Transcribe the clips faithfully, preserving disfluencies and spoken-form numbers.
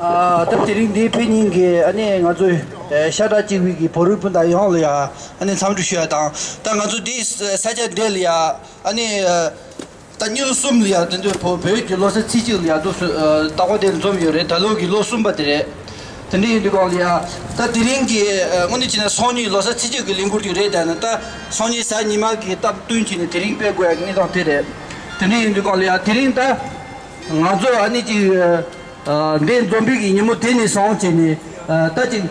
ཨ། ད་དེ་རིང་འདི་ཕེབས་མཁན་གྱི་ཨ་ནི་ང་ཚོའི་ཨ་ཤ་ཁྲག་གཅིག་པའི་གི་བོད་རིགས་སྤུན་ཟླ་ཡོངས་ལ་ཡ་ཨ་ནི་འཚམས་འདྲི་ཞུ་ཡ་དང་། ད་ང་ཚོ་འདི་ས་ཆ་འདི་ལ་ཡ་ཨ་ནི་ཨ་ད་མི་ལོ་གསུམ་ལ་ཡ་དེ་འདྲའི་བོད་བོད་ཀྱི་ལོ་གསར་ཚེས་གཅིག་ལ་ཡ་འདུག་སེ་ཨ་རྟག་པར་དེ་འཛོམས་ཡོད་རེད། ད་ལོ་གི་ལོ་གསུམ་པ་དེ་རེད། དེ་འདྲ་ཡིན་དུས་སྒང་ལ་ཡ་ད་དེ་རིང་གི་ཨ་དངོས་གནས་བྱས་ན་སང་ཉིན་ལོ་གསར་ཚེས་གཅིག་གི་ལས་འགུལ་ཅིག་རེད། ད་ནི་ད་སང་ཉིན་གཟའ་ཉི་མ་གི་སྟབས་བསྟུན་བྱས་ནས་དེ་རིང་སྤེལ་དགོས་ཡ་གི་གནས་སྟངས་དེ་རེད། དེ་འདྲ་ཡིན་དུས་སྒང་ལ་ཡ་དེ་རིང་ད་ང་ཚོ་ཨ་ནི་ཅིག་ཨ་འདི་འཛོམས་པའི་གི་ཉིན་མོ་དེ་ནས་བཟུང་བྱས་ནས་ཨ་ད་ཅིག་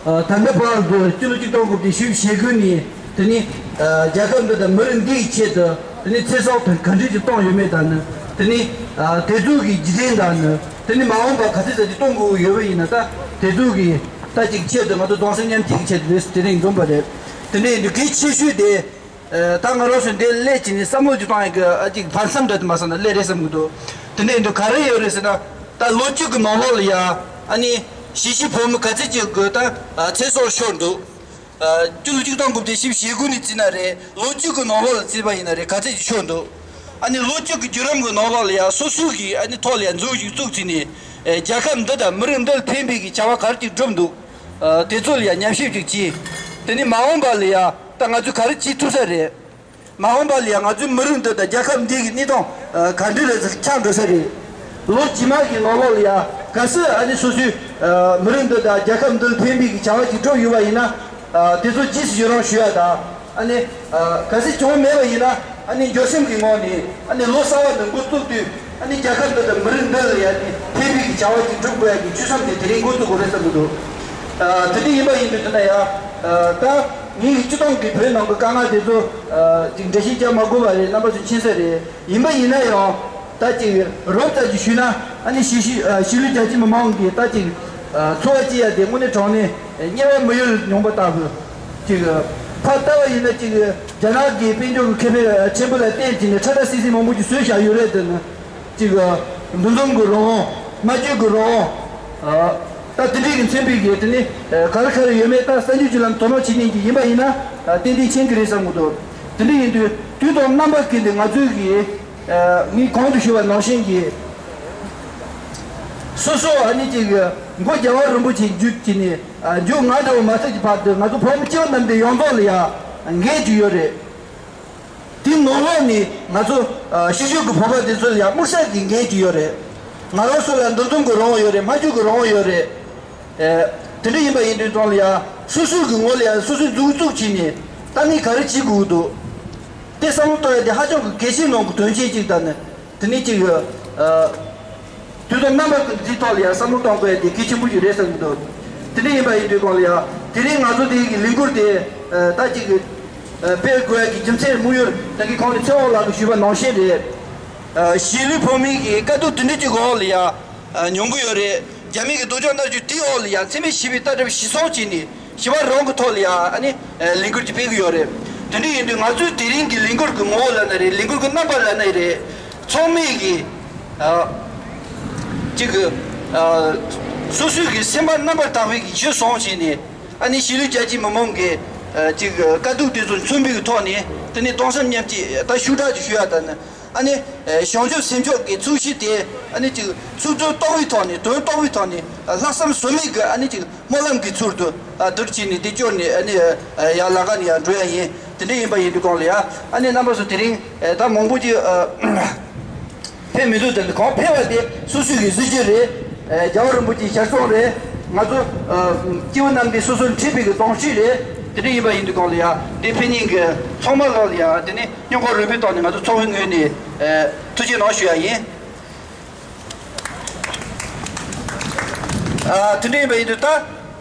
ཨ་ད་ལྟ་བར་དུ་སྤྱི་ལོ་ཆིག་སྟོང་དགུ་བརྒྱ་བཞི་བཅུ་ཞེ་དགུ་ནས་དེ་ནི་ཨ་རྒྱལ་ཁབ་འདི་དང་མི་རིགས་འདིའི་ཆེད་དུ་དེ་ནི་ཚེ་སྲོག་དང་ག་འདྲ་ཅིག་བཏང་ཡོད་མེད་དང་ནི། དེ་ནི་ཨ་དེ་ཚོ་གི་རྗེས་དྲན་དང་ནི། དེ་ནི་མ་འོངས་པ་ག་ཚོད་ཙམ་ཅིག་གཏོང་དགོས་ཡོད་པ་ཡིན་ན། ད་དེ་ཚོ་གི་ད་ཅིག་ཆེད་དུ་ང་ཚོ་གདུང་སེམས་མཉམ་སྐྱེད་ཀྱི་ཆེད་དུ་དེ་རིང་འཛོམས་པ་རེད། དེ་འདྲ་ཡིན་དུས་གལ་ཆེ་ཤོས་དེ། ཨ་ད་ང་རང་ཚོ་འདིར་སླེབས་བྱས་ནས་བསམ་བློ་ཅིག་བཏང་ཡག་གི་ཨ་ཅིག་བར་མཚམས་འདྲ་དུ་མ་སོང་ན་སླེབས་རེད་བསམ་གྱི་འདུག་དེ་འདྲ་ཡིན་དུས་ག་རེ་ཡོད་རེད་ཟེར་ན། ད་ལོ་གཅིག་གི་ནང་ལོགས་ལ་ཡ་ཨ་ནི་གཞིས་བྱེས་བོད་མི་ག་ཚད་ཅིག་གི་ད་ཨ་ཚེ་སྲོག་ཤོར་འདུག་ཨ་སྤྱི་ལོ་ཆིག་སྟོང་དགུ་བརྒྱ་བཞི་བཅུ་ཞེ་དགུ་ནས་བརྩིས་ན་རེད། ལོ་གཅིག་གི་ནང་ལོགས་ལ་བརྩིས་པ་ཡིན་ན་རེད། ག་ཚད་ཅིག་ཤོར་འདུག་ཨ་ནི་ལོ་གཅིག་གི་བརྒྱུད་རིམ་གྱི་ནང་ལོགས་ལ་ཡ་སོ་སོའི་གི་ཨ་ནི་ཐོག་ལ་ཡ་འཛུགས་ཤིག་བཙུགས་བྱས་ནས། ཨེ་རྒྱལ་ཁབ་འདི་དང་མི་རིགས་འདི་ལ་ཕན་པའི་གི་བྱ་བ་ག་རེ་ཅིག་བསྒྲུབས་འདུག་ཨ་དེ་ཚོ་ལ་ཡ་ཉམས་ཞིབ་ཅིག་བྱས། དེ་ནི་མ་འོངས་པ་ལ་ཡ་ད་ང་ཚོས་ག་རེ་བྱེད་ཐུབ་ས་རེད། མ་འོངས་པ་ལ་ཡ་ང་ཚོའི་མི་རིགས་འདི་དང་རྒྱལ་ཁབ་འདི་གི་གནས་སྟངས་ཨ་ག་འདྲ་རེ་ཆགས་འགྲོ་ས་རེད། ལོ་རྗེས་མ་གི་ནང་ལོགས་ལ་ཡ་གལ་སྲིད་ཨ་ནི་སོ་སོའི་ཨ་མི་རིགས་འདི་དང་རྒྱལ་ཁབ་འདི་ལ་ཕན་པའི་གི་བྱ་བ་ཅིག་བསྒྲུབས་ཡོད་པ་ཡིན་ན། ཨ་དེ་ཚོ་རྗེས་སུ་ཡི་རང་ཞུ་ཡ་དང་། ཨ་ནི་ཨ་གལ་སྲིད་བྱུང་མེད་པ་ཡིན་ན། ཨ་ནི་འགྱོད་སེམས་ཀྱི་ངང་ནས་ཨ་ནི་ལོ་གསར་བ་འདི་འགོ་བཙུགས་དུས། ཨ་ནི་རྒྱལ་ཁབ་འདི་དང་མི་རིགས་འདི་ལ་ཡ་ནི་ཕན་པའི་གི་བྱ་བ་ཅིག་བསྒྲུབ་དགོས་ཡ་གི་ཆོད་སེམས་དེ་དེ་རིང་འགོ་བཙུགས་དགོས་རེད་བསམ་གྱི་འདུག་ཨ་དེ་འདྲ་ཡིན་པ་ཡིན་དུས་དེ་ན་ཡ། ཨ་ད་ངས་སྤྱི་བཏང་གི་བོད་ནང་གི་དཀའ་ངལ་དེ་ཚོ་ཨ་ཅིག་འགྲེལ་བཤད་རྒྱག་མ་དགོས་པ་རེད། རྣམ་པ་ཚོ་མཁྱེན་གསལ་རེད། ཡིན་པ་ཡིན་ན་ཡང་ད་ཅིག་རོབ་ཙམ་ཅིག་ཞུས་ན། ཨ་ནི་གཞིས་བྱེས་ཨ་གཞིས་ལུས་རྒྱ་ཆེ་མི་མང་གི་ད་ཅིག་ཨ་འཚོ་བ་སྐྱེལ་ཡ་དེ་དངོས་གནས་དྲང་གནས་དམྱལ་བ་མི་ཡུལ་མྱོང་པ་ལྟ་བུ། ཅིག་ཕར་ལྟ་བ་ཡིན་ན་ཅིག་རྒྱ་ནག་གི་དཔལ་འབྱོར་གྱི་ཁེ་ཕན་ཆེན་པོ་ལ་བརྟེན་བྱས་ནས་ཁྲ་ཁྲ་སིལ་སིལ་མང་པོ་ཅིག་བཟོས་བཞག་ཡོད་རེད། དེ་ནི་ཅིག་འདུ་འཛོམས་ཀྱི་རང་དབང་། སྨྲ་བརྗོད་ཀྱི་རང་དབང་། ད་དེ་འདྲའི་གི་མཚོན་པའི་གི་དེ་ནི་ག་རེ་ག་རེ་ཡོད་མེད་ད་གསར་འགྱུར་བརྒྱུད་ལམ་དོ་སྣང་བྱེད་མཁན་གྱི་ཡིན་པ་ཡིན་ན་ཏན་ཏན་མཁྱེན་གྱི་རེད་བསམ་གྱི་འདུག་དེ་འདྲ་ཡིན་དུས་དུས་དང་རྣམ་པ་ཀུན་ཏུ་ང་ཚོའི་གི་ངས་གོང་དུ་ཞུས་པ་ནང་བཞིན་གྱི་སོ་སོ་ཨ་ནི་ཅིག་གི་མགོ་རྒྱལ་བ་རིན་པོ་ཆེ་མཇུག་བྱས་ནས་མཇུག་ང་འདྲ་བོ་མ་ཚད་ཀྱི་བར་དུ་ང་ཚོ་བོད་མི་སྐྱེ་བོ་རྣམས་དེ་ཡོངས་རྫོགས་ལ་ཡ་འགན་ཅིག་ཡོད་རེད། དེའི་ནང་ལོགས་ནས་ང་ཚོ་ཨ་གཞིས་བྱེས་ཀྱི་བོད་པ་དེ་ཚོ་ལ་ཡང་དམིགས་བསལ་གྱི་འགན་ཅིག་ཡོད་རེད། ང་རང་ཚོ་ལ་འདུ་འཛོམས་ཀྱི་རང་དབང་ཡོད་རེད། སྨྲ་བརྗོད་ཀྱི་རང་དབང་ཡོད་རེད། ཨེ་དེ་འདྲ་ཡིན་པ་ཡིན་དུས་ཙང་ལ་ཡང་སོ་སོའི་གི་ངོས་ལ་ཡང་སོ་སོའི་འཛུགས་བཙུགས་བྱས་ནས་ལྟ་ངན་ག་རེ་བྱེད་དགོས་འདུག་དེ་བསམ་བློ་གཏོང་ཡ་དེ་ཧ་ཅང་གི་གལ་ཆེན་ནང་གི་དོན་ཆེན་ཅིག་དང་ནི། དེ་ནས་ཅིག་ཨ། དུས་དང་རྣམ་པ་ཀུན་ཏུ་འདིའི་ཐོག་ལ་ཡང་བསམ་བློ་གཏོང་དགོས་ཡ་དེ་གལ་ཆེན་པོ་ཞིག་རེད་བསམ་གྱི་འདུག་དེ་འདྲ་ཡིན་པ་ཡིན་དུས་སྒང་ལ་ཡང་དེ་རིང་ང་ཚོ་དེ་གི་ལས་འགུལ་དེ་ཨ་ད་ཅིག་ཨ་སྤེལ་དགོས་ཡ་གི་རྒྱུ་མཚན་དམིགས་ཡུལ་ད་གིན་གོང་ནས་ཚེ་དབང་ལགས་ཀྱིས་ཞུས་པ་ནང་བཞིན་རེད། ཨ་གཞིས་ལུས་བོད་མིའི་གི་དཀའ་སྡུག་དེ་འདྲ་ཅིག་འོག་ལ་ཡང་ཨ་མྱོང་གི་ཡོད་རེད། རྒྱ་མི་གི་སྡུག་སྦྱོང་མནར་གཅོད་དེའི་འོག་ལ་ཡང་འཚེ་མེད་ཞི་བའི་ལྟ་གྲུབ་གཞི་བཟུང་བྱས་ནས། ཞི་བ་རང་གི་ཐོག་ལ་ཡ་ཨ་ནི་ལས་འགུལ་ཅིག་སྤེལ་གི་ཡོད་རེད། དེ་འདྲ་ཡིན་དུས་ང་ཚོའི་དེ་རིང་གི་ལས་འགུལ་གི་ངོ་བོ་ལབ་ན་རེད། ལས་འགུལ་གི་རྣམ་པ་ལབ་ན་རེད། ཚང་མས་གི་ཨ་ཅིག་གི་ཨ་སོ་སོའི་གི་སེམས་པ་རྣམ་པར་དག་པའི་གི་གཞི་བཟུང་བྱས་ནས། ཨ་ནི་གཞིས་ལུས་རྒྱ་ཆེ་མི་མང་གི་ཨ་ཅིག་གི་དཀའ་སྡུག་དེ་ཚོ་མཚོན་པའི་གི་ཐོག་ནས། དེ་ནས་གདུང་སེམས་མཉམ་སྐྱེད་ད་ཤུགས་དྲག་ཅིག་ཞུ་ཡ་ད་ནི། ཨ་ནི་བྱང་ཆུབ་སེམས་མཆོག་གི་ཚུལ་ཤིག་དེ་ཨ་ནི་ཅིག་ཚུལ་དོན་རྟོགས་པའི་ཐོག་ནས། དོན་རྟོགས་པའི་ཐོག་ནས་ལྷག་བསམ་ཟོལ་མེད་ཀྱི་ཨ་ནི་ཅིག་སྨོན་ལམ་གྱི་ཚུལ་དུ་ཨ་བསྡུར་བྱས་ནས་དེ་སྐྱོར་ནས་ཨ་ནི་ཡར་ལམ་ཁ་ནས་ཡར་འགྲོ་ཡ་ཡིན། དེ་འདྲ་ཡིན་པ་ཡིན་དུས་སྒང་ལ་ཡ་ཨ་ནི་རྣམ་པ་ཚོ་དེ་རིང་ད་མང་པོ་ཅིག་ཕེབས་མི་འདུག་དེ་འདྲ་གང་ཕེབས་པ་དེ་སོ་སོའི་གི་གཟི་བརྗིད་རེད། རྒྱལ་བ་རིན་པོ་ཆེའི་ཞལ་གསུང་རེད། ང་ཚོ་སྐྱེ་བོ་རྣམས་ཀྱིས་སོ་སོར་འཁྲིད་པའི་གི་དོན་ཤིག་རེད། དེ་འདྲ་ཡིན་པ་ཡིན་དུས་སྒང་ལ་ཡ་དེ་ཕེབས་མཁན་གྱི་ཚང་མ་ལ་ཡ་དེ་ནི་སྙིང་ཁོང་རུས་པའི་ཐོག་ནས་ང་ཚོ་ཚོགས་པའི་ངོས་ནས་ཐུགས་རྗེ་གནང་ཞུ་ཡ་ཡིན། ཨ་དེ་འདྲ་ཡིན་པ་ཡིན་དུས་ད་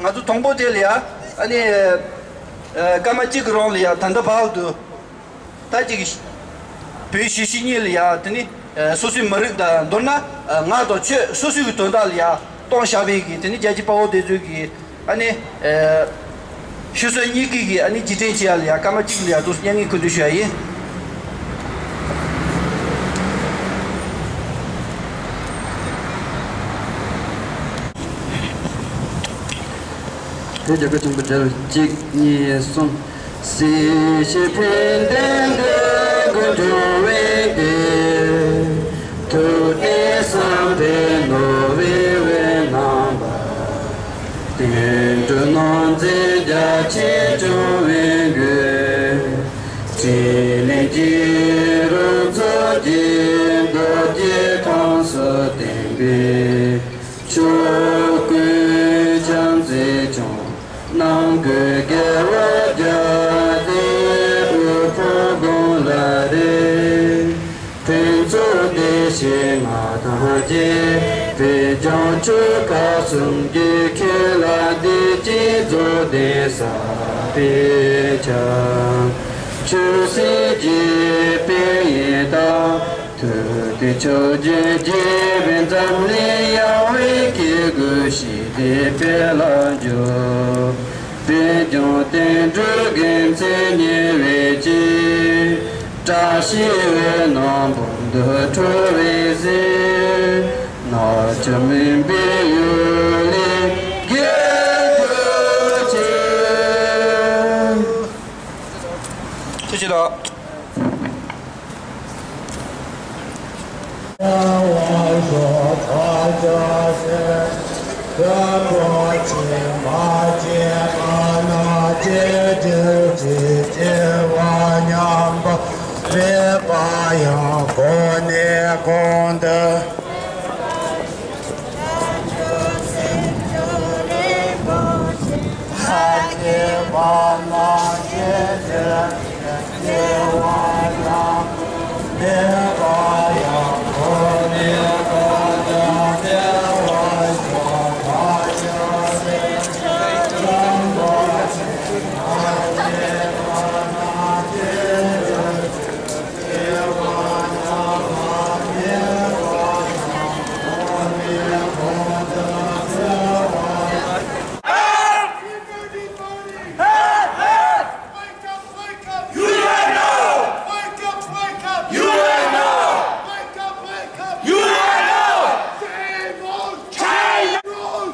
ང་ཚོ་དང་པོ་དེ་ལ་ཡ་ཨ་ནི་ཨ་སྐར་མ་གཅིག་གི་རིང་ལ་ཡ་ད་ལྟ་བར་དུ། ད་ཅིག་བོད་གཞིས་བྱེས་གཉིས་ལ་ཡ་དེ་ནི་ཨ་སོ་སོའི་མི་རིགས་དང་མདོར་ན་ཨ་ངག་དང་ཆོས་སོ་སོའི་གི་དོན་དག་ལ་ཡ་གཏོང་བཞག་པའི་གི་དེ་ནི་རྒྱལ་གཅེས་དཔའ་བོ་དེ་ཚོའི་གི་ཨ་ནི་ཨ་ཆུ་ཚོད་གཉིས་ཀྱི་གི་ཨ་ནི་རྗེས་དྲན་བྱེད་ཡ་ལ་ཡ་སྐར་མ་གཅིག་ལ་ཡ་འདུག་སེ་མྱ་ངན་སྐུལ་འདེབས་ཞུ་ཡ་ཡིན། བོད་རྒྱལ་ཁབ་ཆེན་པོ་རྒྱལ་གཅིག་གཉིས་གསུམ། སྲིད་ཞིའི་ཕན་བདེ་འདོད་དགུ་འགྲོ་བའི་དེ། ཐུགས་བདེ་བསམ་པའི་ནོར་བུའི་འོད་སྣང་། མཛད་རྒྱ་ཆེ་སྐྱོང་བའི་མགོན། ཕྲིན་ལས་རྒྱལ་རབས་མཚོ་རྒྱལ་རྡོ་རྗེ་ཁམས་སུ་བསྟན་པའི། ཆོས་སྐུའི་ཕྱག་འཚལ་ཕྱོགས། ནང་གི་རྒྱལ་བ་རྒྱལ་བསྟན་དབུ་ཁྲིད་དགུང་ལ་རེ། ཕུན་ཚོགས་བདེ་གཤེགས་མངའ་ཐང་རྒྱས། བོད་ལྗོངས་ཆོལ་ཁ་གསུམ་གྱི་ཁྱོན་ལ་བདེ་སྐྱིད་རྫོགས་ལྡན་གསར་སྤེལ་བྱ། ཆོས་སྲིད་ཀྱི་དཔལ་ཡོན་དང་། ཐུབ་བསྟན་ཕྱོགས་བཅུའི་རྒྱལ་བའི་འཛམ་གླིང་ཡངས་པའི་སྐྱེ་དགུའི་ཞི་བདེའི་དཔལ་ལ་འཇུག་བོད་ལྗོངས་བསྟན་འགྲོའི་དགེ་མཚན་ཉེ་བའི་ཆེད། བཀྲ་ཤིས་པའི་སྣང་བུམ་དུ་འཁྲུངས་པའི་གཟིགས། ནག་ཆུ་སྨིན་པའི་ཡུལ་ལས་རྒྱལ་དུ་ཆེ། ཐུགས་རྗེ་གནང་། Wake up, wake up! U N O! Wake up, wake up! U N O! Wake up, wake up! U N O! Shame on China!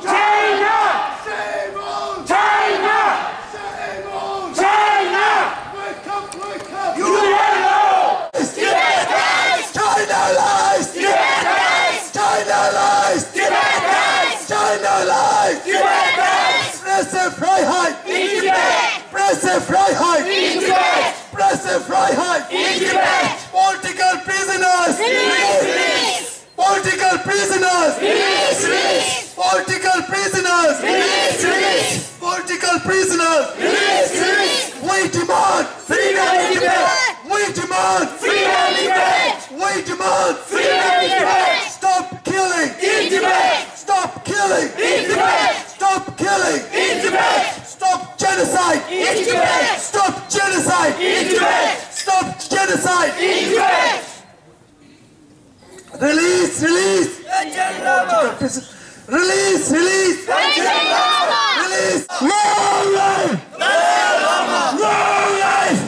China! Shame on China! Shame on China! Wake up, wake up! U N O! Tibet lies! China lies! Tibet lies! China lies! Tibet lies! China lies! Tibet lies! Pressefreiheit! In Tibet! Pressefreiheit! In Tibet! Pressefreiheit! In Tibet! Political prisoners! Release! Release! Political prisoners! Release! Release! Political prisoners! Release! Release! Political prisoners! Release! Release! We demand freedom in Tibet! We demand freedom in Tibet! We demand freedom in Tibet! Stop killing! In Tibet! Stop killing! In Tibet! Stop killing! In Tibet! Stop genocide! In Tibet! Stop genocide! In Tibet! Stop genocide! In Tibet! Release! Release! Release! Release! Release! Long life! Long life!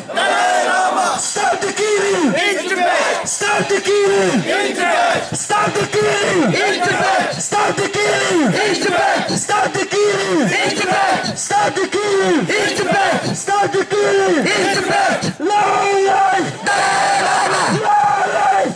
Stop the killing! In Tibet! Stop the killing! In Tibet! Stop the killing! In Tibet! Stop the killing! In Tibet! Stop the killing! In Tibet! Stop the killing! In Tibet! Stop the killing! In Tibet! Long life! Long life!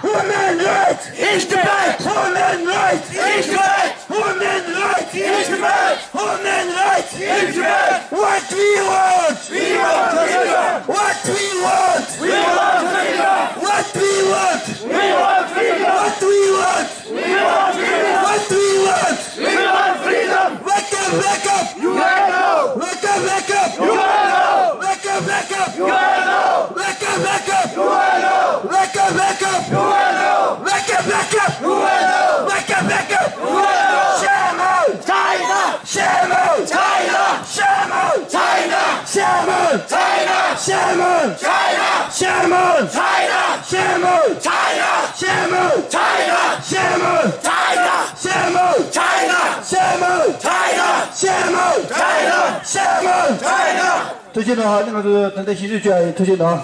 Human rights! In Tibet! Human rights! In Tibet! Human rights in Tibet! Human rights in Tibet! What we want! We want freedom! What we want! We want freedom! What we want! We want freedom! What we want! We want freedom! What we want! We want freedom! Wake up, wake up! U N O! Wake up, wake up! U N O! Wake up, wake up! U N O! Wake up, wake up! U N O! Wake up, wake up! U N O! Wake up, wake up! U N O! Wake up, wake up! U N O! Shame on! China! Shame on! China! Shame on! China! Shame on! China! Shame on! China! Shame on! China! Shame on! China! Shame on! China! Shame on! China! Shame on! China! Shame on! China! Shame on! China! Shame on! China! ཐུགས་རྗེ་གནང་། ཨ་ནི་ང་ཚོ་ད་ལྟ་ཞིབ་འཇུག་བྱ་ཡི་ཐུགས་རྗེ་གནང་།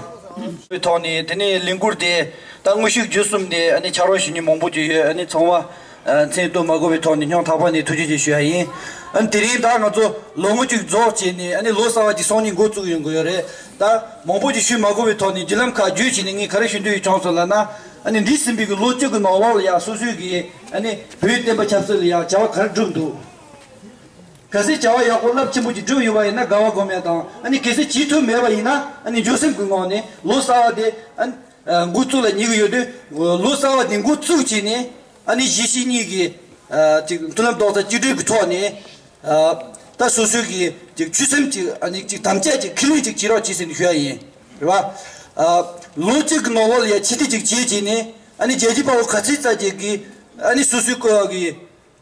པའི་ཐོག་ནས་དེ་ནས་ལས་འགུལ་དེ་ད་དངོས་ཤུགས་བརྒྱུད་གསུམ་དེ་ཨ་ནི་ཕྱག་རོགས་ཞུ་མཁན་མང་པོ་ཅིག་ཡོད། ཨ་ནི་ཚང་མ་ཨ་མཚན་བཏོན་མ་དགོས་པའི་ཐོག་ནས་སྙིང་ཐག་པ་ནས་ཐུགས་རྗེ་ཆེ་ཞུ་ཡ་ཡིན། ཨ་ནི་དེ་རིང་ད་ང་ཚོ་ལོ་ངོ་གཅིག་རྫོགས་བྱས་ནས་ཨ་ནི་ལོ་གསར་བ་ཅིག་སང་ཉིན་འགོ་བཙུགས་ཡོང་གི་ཡོད་རེད། ད་མང་པོ་ཅིག་ཞུས་མ་དགོས་པའི་ཐོག་ནས་བརྒྱུད་ལམ་ཁག་བརྒྱུད་བྱས་ནས་ངས་ག་རེ་ཞུ་འདོད་ཡོད་བྱུང་སོང་ལབ་ན། ཨ་ནི་འདས་ཟིན་པའི་གི་ལོ་བཅུ་གི་ནང་ལོགས་ལ་ཡང་སོ་སོའི་གི་ཨ་ནི་བོད་བསྟན་པ་ཆབ་སྲིད་ལ་ཡང་བྱ་བ་ག་རེ་བསྒྲུབས་འདུག་གལ་སྲིད་བྱ་བ་ཡག་པོ་རླབས་ཆེན་པོ་ཅིག་བསྒྲུབས་ཡོད་པ་ཡིན་ན་དགའ་བ་སྒོམ་ཡ་དང་། ཨ་ནི་གལ་སྲིད་བྱེད་ཐུབ་མེད་པ་ཡིན་ན། ཨ་ནི་འགྱོད་སེམས་ཀྱི་ངང་ནས་ལོ་གསར་བ་དེ་ཨ་ནི་འགོ་བཙུགས་ལ་ཉེ་གི་ཡོད་དུས། ལོ་གསར་བ་དེ་འགོ་བཙུགས་བྱས་ནས། ཨ་ནི་གཞིས་བྱེས་གཉིས་ཀྱི་ཨ་ཅིག་མཐུན་ལམ་རྡོག་རྩ་གཅིག་སྒྲིལ་གྱི་ཐོག་ནས། ཨ་ད་སོ་སོའི་གི་ཅིག་ཆོད་སེམས་ཅིག་ཨ་ནི་ཅིག་དམ་བཅའ་ཅིག་ཁས་ལེན་ཅིག་བྱེད་རོགས་བྱེད་ཟེར་ནས་ཞུ་ཡ་ཡིན། རེད་བ། ཨ་ལོ་གཅིག་གི་ནང་ལོགས་ལ་ཡ་ཆེད་དེ་ཅིག་བྱས་བྱས་ནས། ཨ་ནི་རྒྱལ་གཅེས་དཔའ་བོ་ག་ཚོད་ཙམ་ཅིག་གིས་ཨ་ནི་སོ་སོའི་བཀོད་པ་གི་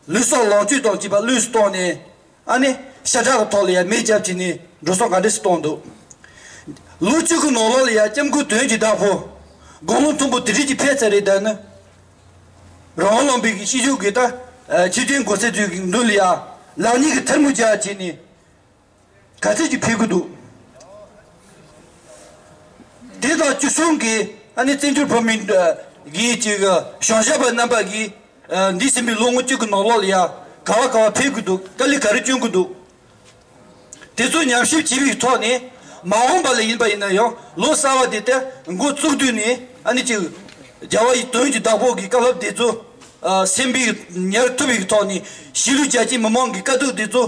ལུས་སྲོག་ལོངས་སྤྱོད་དང་བཅས་པ་བློས་སུ་བཏང་ནས། ཨ་ནི་ཤ་ཁྲག་གི་ཐོག་ལ་ཡ་མེ་བརྒྱབ་བྱས་ནས་འགྲོ་སོང་ག་འདྲ་ཞིག་བཏང་འདུག་ལོ་བཅུ་གི་ནང་ལོགས་ལ་ཡ་སྐྱབས་མགོན་དོན་གྱི་བདག་པོ་དགུང་ལོ་མཐོན་པོ་དེ་འདྲ་ཅིག་ཕེབས་ཚར་རེད། ད་ནི་རང་དབང་ལུང་པའི་གི་སྤྱི་ཚོགས་ཀྱི་ད་ཨ་ཆོས་ལྡན་གོ་སྲིད་ཚོའི་གི་མདུན་ལ་ཡ་ལག་གཉིས་ཀྱི་ཐལ་མོ་སྦྱར་བྱས་ནས། ག་ཚོད་ཅིག་ཕེབས་ཀྱི་འདུག་དེ་དང་བཅུ་གསུམ་གྱི་ཨ་ནི་བཙན་བྱོལ་བོད་མི་གི་ཅིག་བྱང་ཞབས་པ་རྣམ་པ་གིས་ཨ་འདས་ཟིན་པའི་ལོ་ངོ་བཅུ་གི་ནང་ལོགས་ལ་ཡ་ག་བ་ག་བ་ཕེབས་ཀྱི་འདུག་དཀའ་ལས་ག་རེ་བསྐྱོན་གྱི་འདུག་དེ་ཚོ་ཉམས་ཞིབ་བྱས་པའི་ཐོག་ནས། མ་འོངས་པ་ལ་ཡིན་པ་ཡིན་ན་ཡང་ལོ་གསར་བ་དེ་ལྟར་འགོ་བཙུགས་དུས་ནས། ཨ་ནི་ཅིག་རྒྱལ་བ་ཡི་དོན་གྱི་བདག་པོ་གི་བཀའ་སློབ་དེ་ཚོ་ཨ་སེམས་པའི་ཉར་ཐུབ་པའི་ཐོག་ནས། གཞིས་ལུས་རྒྱ་ཆེ་མི་མང་གི་དཀའ་སྡུག་དེ་ཚོ་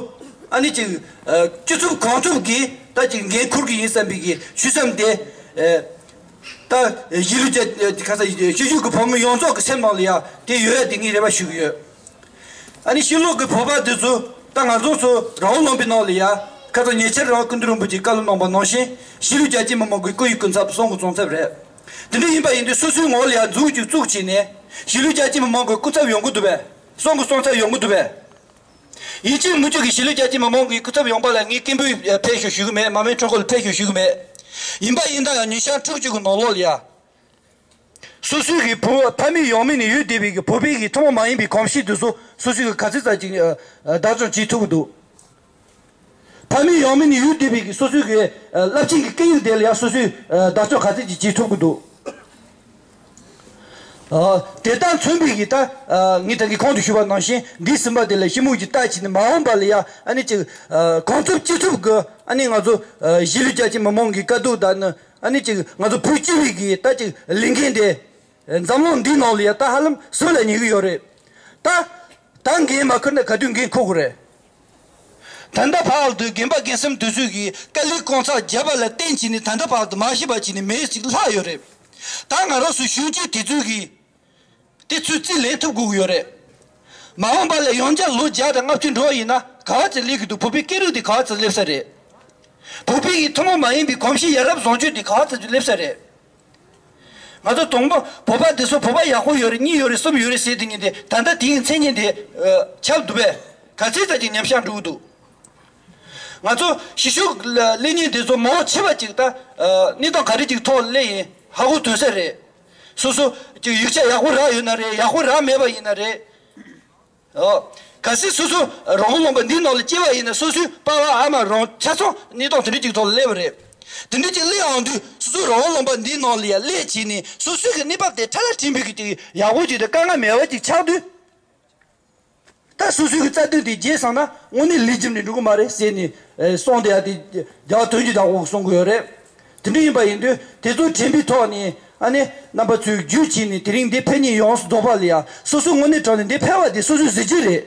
ཨ་ནི་ཅིག་ཨ་ཅི་ཐུབ་གང་ཐུབ་ཀྱིས་ད་ཅིག་འགན་འཁུར་གྱི་ཡིན་བསམ་པའི་གི་ཆོད་སེམས་དེ། ཨ་ད་གཞིས་ལུས་རྒྱ་ཁ་ས་སྤྱི་ཡོངས་ཀྱི་བོད་མི་ཡོངས་རྫོགས་ཀྱི་སེམས་ནང་ལ་ཡ་དེ་ཡོད་ཡ་དེ་ངས་རེ་བ་ཞུ་གི་ཡོད། ཨ་ནི་ཕྱི་ལོགས་ཀྱི་བོད་པ་དེ་ཚོ། ད་ང་ཚོ་ཚོ་རང་དབང་ལུང་པའི་ནང་ལ་ཡ་ཁ་ཚ་ཉེ་ཆར་རང་སྐུ་མདུན་རིན་པོ་ཆེས་བཀའ་སློབ་གནང་པ་ནང་བཞིན། གཞིས་ལུས་རྒྱ་ཆེ་མི་མང་གི་སྐུ་ཡི་སྐུ་ཚབ་གསུང་གི་གསུང་ཚབ་རེད། དེ་འདྲ་ཡིན་པ་ཡིན་དུས་སོ་སོའི་ངོས་ལ་ཡ་མཛུབ་གུ་བཙུགས་བྱས་ནས། གཞིས་ལུས་རྒྱ་ཆེ་མི་མང་གི་སྐུ་ཚབ་ཡོང་གི་འདུག་པས། གསུང་གི་གསུང་ཚབ་ཡོང་གི་འདུག་པས། ཡིན་གཅིག་མིན་གཅིག་གི་གཞིས་ལུས་རྒྱ་ཆེ་མི་མང་གི་སྐུ་ཚབ་ཡོང་པ་ལ་ངས་སྐད་འབོད་ཕེབས་ཤོག་ཞུ་གི་མེད། མར་མེ་ཁྲོམ་སྐོར་ལ་ཕེབས་ཤོག་ཞུ་གི་མེད། ཡིན་པ་ཡིན་ད་ཡང་ཉིན་ཤར་ཕྲུགས་གཅིག་གི་ནང་ལོགས་ལ་ཡ། སོ་སོའི་གི་བོད་ཕ་མེས་ཡང་མེས་ནས་ཡོད་བསྡད་པའི་གི་བོད་པའི་གི་ཐུན་མོང་མ་ཡིན་པའི་གོམས་གཤིས་དེ་ཚོ་སོ་སོའི་གི་ག་ཚོད་ཙམ་ཅིག་ཨ་བདག་སྐྱོང་བྱེད་ཐུབ་ཀྱི་འདུག་ཕ་མེས་ཡང་མེས་ནས་ཡོད་བསྡད་པའི་གི་སོ་སོའི་གི་ཨ་རླབས་ཆེན་གྱི་སྐད་ཡིག་དེ་ལ་ཡང་སོ་སོས་ཨ་བདག་སྐྱོང་ག་ཚོད་ཅིག་བྱེད་ཐུབ་ཀྱི་འདུག་ཨ་དེ་དག་མཚོན་པའི་གི་ད་ཨ་ངས་ད་གིན་གོང་དུ་ཞུས་པ་ནང་བཞིན། འདས་ཟིན་པ་དེ་ལ་ཤི་མུག་ཅིག་བལྟས་བྱས་ནས། མ་འོངས་པ་ལ་ཡང་ཨ་ནི་ཅིག་ཨ་གང་ཐུབ་ཅི་ཐུབ་གི་ཨ་ནི་ང་ཚོ་ཨ་གཞིས་ལུས་རྒྱ་ཆེ་མི་མང་གི་དཀའ་སྡུག་དང་ནི། ཨ་ནི་ཅིག་ང་ཚོ་བོད་སྤྱི་པའི་གི་ད་ཅིག་ལས་འགན་དེ། འཛམ་གླིང་འདིའི་ནང་ལ་ཡ་ད་ཧ་ལམ་ཟིན་ལ་ཉེ་གི་ཡོད་རེད། ད་ད་འགན་མ་ཁུར་ན་ག་དུས་འགན་འཁུར་དགོས་རེད། ད་ལྟ་བར་དུ་རྒན་པ་རྒན་གསུམ་དེ་ཚོས་གི་དཀའ་ལས་རྐང་ཚ་བརྒྱབ་པ་ལ་བརྟེན་བྱས་ནས། ད་ལྟ་བར་དུ་མ་ཤི་བ་བྱས་ནས་མེ་ཅིག་ལྷག་ཡོད་རེད། ད་ང་རང་ཚོ་གཞོན་སྐྱེས་དེ་ཚོས་གི་དེ་ཚོས་རྩིས་ལེན་ཐུབ་དགོས་ཀྱི་ཡོད་རེད། མ་འོངས་པ་ལ་ཡང་བསྐྱར་ལོ་བརྒྱ་དང་ལྔ་བཅུ་འགྲོ་བ་ཡིན་ན་ག་བ་ཚོད་སླེབས་ཀྱི་འདུག་བོད་པའི་སྐད་རིགས་དེ་ག་བ་ཚོད་སླེབས་ས་རེད། བོད་པའི་གི་ཐུན་མོང་མ་ཡིན་པའི་གོམས་གཤིས་ཡ་རབས་བཟང་སྤྱོད་དེ་ག་བ་ཚོད་སླེབས་ས་རེད། ང་ཚོ་དང་པོ་བོད་པ་དེ་ཚོ་བོད་པ་ཡག་པོ་ཡོད་རེད། གཉིས་ཡོད་རེད། གསུམ་ཡོད་རེད་ཟེར་དེ་ཉིན་དེ། ད་ལྟ་དེའི་མཚན་ཉིད་དེ་ཨ་ཁྱབ་འདུག་པས། ག་ཚོད་ཙམ་ཅིག་ཉམས་ཆག་འགྲོ་གི་འདུག་ང་ཚོ་གཞིས་བཞུགས་ལ་སླེབས་མཁན་དེ་ཚོ་མང་ཆེ་བ་ཅིག་ད་ཨ་གནས་སྟངས་ག་རེ་ཅིག་ཐོག་སླེབས་ཡིན་ཧ་གོ་ཐུབ་ས་རེད། སོ་སོ་ཅིག་ཡིག་ཆ་ཡག་པོ་རག་ཡོད་ན་རེད། ཡག་པོ་རག་མེད་པ་ཡིན་ན་རེད། ཨོ། གལ་སྲིད་སོ་སོ་རང་དབང་ལུང་པ་འདིའི་ནང་ལ་སྐྱེས་པ་ཡིན་ན། སོ་སོའི་པ་ཕ་ཨ་མ་རང་ཆ་ཚང་གནས་སྟངས་དེ་འདྲ་ཅིག་ཐོག་ལ་སླེབས་པ་རེད། དེ་འདྲ་ཅིག་སླེབས་འོང་དུས། སོ་སོ་རང་དབང་ལུང་པ་འདིའི་ནང་ལ་ཡ་སླེབས་བྱས་ནས། སོ་སོའི་གི་གནས་བབ་དེ་ཁྲ་ལ་ཁྲིམས་པའི་གི་ཅིག་ཡག་པོ་ཅིག་དང་དཀའ་ངལ་མེད་པ་ཅིག་ཆགས་དུས། ད་སོ་སོའི་གི་རྩ་དོན་དེ་བརྗེད་སོང་ན་དངོས་གནས་ལས་རྒྱུ་འབྲས་འགྲོ་གི་མ་རེད་ཟེར་ནས་ཨེ་གསུངས་བསྡད་ཡ་དེ། རྒྱལ་བ་དོན་གྱི་བདག་པོ་གསུང་གི་ཡོད་རེད། དེ་འདྲ་ཡིན་པ་ཡིན་དུས་དེ་ཚོ་དྲན་པའི་ཐོག་ནས། ཨ་ནི་རྣམ་པ་ཚོས་རྒྱུས་བྱས་ནས་དེ་རིང་འདི་ཕེབས་མཁན་ཡོངས་སུ་རྫོགས་པ་ལ་ཡ། སོ་སོ་དངོས་གནས་དྲང་ནས་འདི་ཕེབས་པ་དེ་སོ་སོའི་གཟི་བརྗིད་རེད།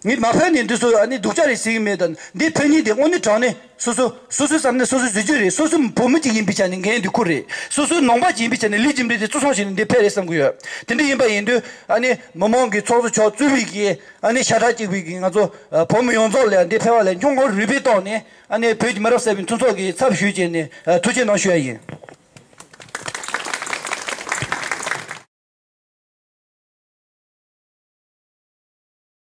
ངས་མ་ཕེབས་ནས་འདི་ཚོ་ཨ་ནི་སྡུག་ཅག་རེད་ཟེར་གྱི་མེད་དང་། འདི་ཕེབས་མཁན་དེ་དངོས་གནས་དྲང་ནས་སོ་སོ་སོ་སོའི་བསམ་ནས་སོ་སོའི་གཟི་བརྗིད་རེད། སོ་སོ་བོད་མི་གཅིག་ཡིན་པའི་ཆ་ནས་འགན་འདི་ཁུར་རེད། སོ་སོའི་ནང་པ་གཅིག་ཡིན་པའི་ཆ་ནས་ལས་རྒྱུ་འབྲས་དེ་གཙོ་བཟུང་བྱས་ནས་འདི་ཕེབས་རེད་བསམ་གྱི་ཡོད། དེ་འདྲ་ཡིན་པ་ཡིན་དུས། ཨ་ནི་མི་མང་གི་ཚོགས་གཙོ་མཆོག་གཙོས་པའི་གི་ཨ་ནི་ཤ་ཁྲག་གཅིག་པའི་གི་ང་ཚོ་ཨ་བོད་མི་ཡོངས་རྫོགས་ལ་འདི་ཕེབས་པ་ལ་སྙིང་ཁོང་རུས་པའི་ཐོག་ནས། ཨ་ནི་བོད་ཀྱི་མི་རབས་གསར་པའི་མཐུན་ཚོགས་ཀྱི་ཚབ་ཞུས་བྱས་ནས་ཨ་ཐུགས་རྗེ་གནང་ཞུ་ཡ་ཡིན།